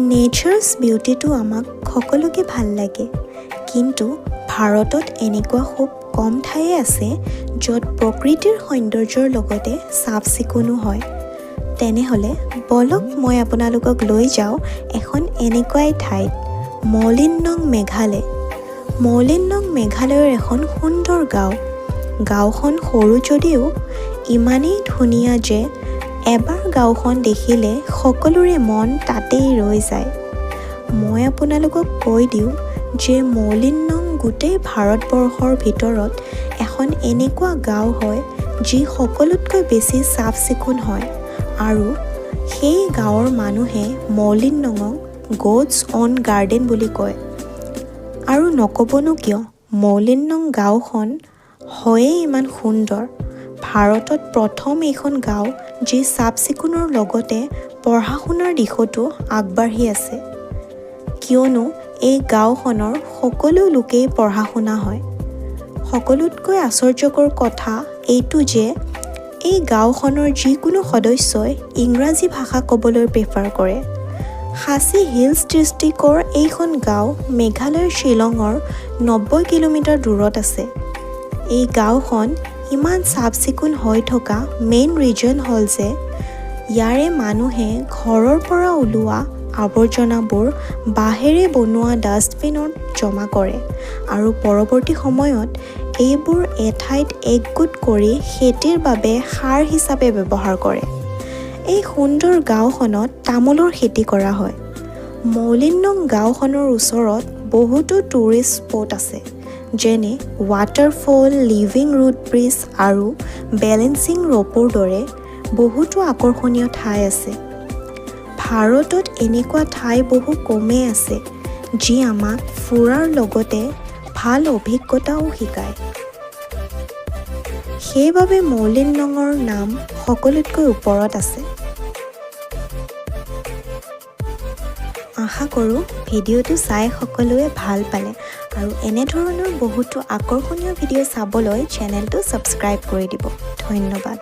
Nature's বিউটিটো আমাক সকলোকে ভাল লাগে, কিন্তু ভাৰতত এনেকুৱা খুব কম ঠায়ে আছে য'ত প্ৰকৃতিৰ সৌন্দৰ্যৰ লগতে চাফ চিকুণো হয়। তেনেহ'লে ব'লক, মই আপোনালোকক লৈ যাওঁ এখন এনেকুৱাই ঠাইত, মৌলিননং, মেঘালয়। মৌলিননং মেঘালয়ৰ এখন সুন্দৰ গাঁও। গাঁওখন সৰু যদিও ইমানেই ধুনীয়া যে এবাৰ গাঁওখন দেখিলে সকলোৰে মন তাতেই ৰৈ যায়। মই আপোনালোকক কৈ দিওঁ যে মৌলিননং গোটেই ভাৰতবৰ্ষৰ ভিতৰত এখন এনেকুৱা গাঁও হয় যি সকলোতকৈ বেছি চাফ চিকুণ হয় আৰু সেই গাঁৱৰ মানুহে মৌলিননঙক গডছ অ'ন গাৰ্ডেন বুলি কয়। আৰু নক'বনো কিয়, মৌলিননং গাঁওখন হয়েই ইমান সুন্দৰ। ভাৰতত প্ৰথম এইখন গাঁও যি চাফ চিকুণৰ লগতে পঢ়া শুনাৰ দিশতো আগবাঢ়ি আছে, কিয়নো এই গাঁওখনৰ সকলো লোকেই পঢ়া শুনা হয়। সকলোতকৈ আশ্চৰ্যকৰ কথা এইটো যে এই গাঁওখনৰ যিকোনো সদস্যই ইংৰাজী ভাষা ক'বলৈ প্ৰিফাৰ কৰে। খাচী হিলছ ডিষ্ট্ৰিক্টৰ এইখন গাঁও মেঘালয়ৰ শ্বিলঙৰ 90 কিলোমিটাৰ দূৰত আছে। এই গাঁওখন ইমান চাফ চিকুণ হৈ থকা মেইন ৰিজন হ'ল যে ইয়াৰে মানুহে ঘৰৰ পৰা ওলোৱা আৱৰ্জনাবোৰ বাঁহেৰে বনোৱা ডাষ্টবিনত জমা কৰে আৰু পৰৱৰ্তী সময়ত এইবোৰ এঠাইত একগোট কৰি খেতিৰ বাবে সাৰ হিচাপে ব্যৱহাৰ কৰে। এই সুন্দৰ গাঁওখনত তামোলৰ খেতি কৰা হয়। মৌলিননং গাঁওখনৰ ওচৰত বহুতো টুৰিষ্ট স্পট আছে, যেনে ৱাটাৰফল, লিভিং ৰুট ব্ৰিজ আৰু বেলেন্সিং ৰ'পৰ দৰে বহুতো আকৰ্ষণীয় ঠাই আছে। ভাৰতত এনেকুৱা ঠাই বহু কমেই আছে যি আমাক ফুৰাৰ লগতে ভাল অভিজ্ঞতাও শিকায়। সেইবাবে মৌলিননঙৰ নাম সকলোতকৈ ওপৰত আছে। আশা কৰোঁ ভিডিঅ'টো চাই সকলোৱে ভাল পালে আৰু এনেধৰণৰ বহুতো আকৰ্ষণীয় ভিডিঅ' চাবলৈ চেনেলটো ছাবস্ক্ৰাইব কৰি দিব। ধন্যবাদ।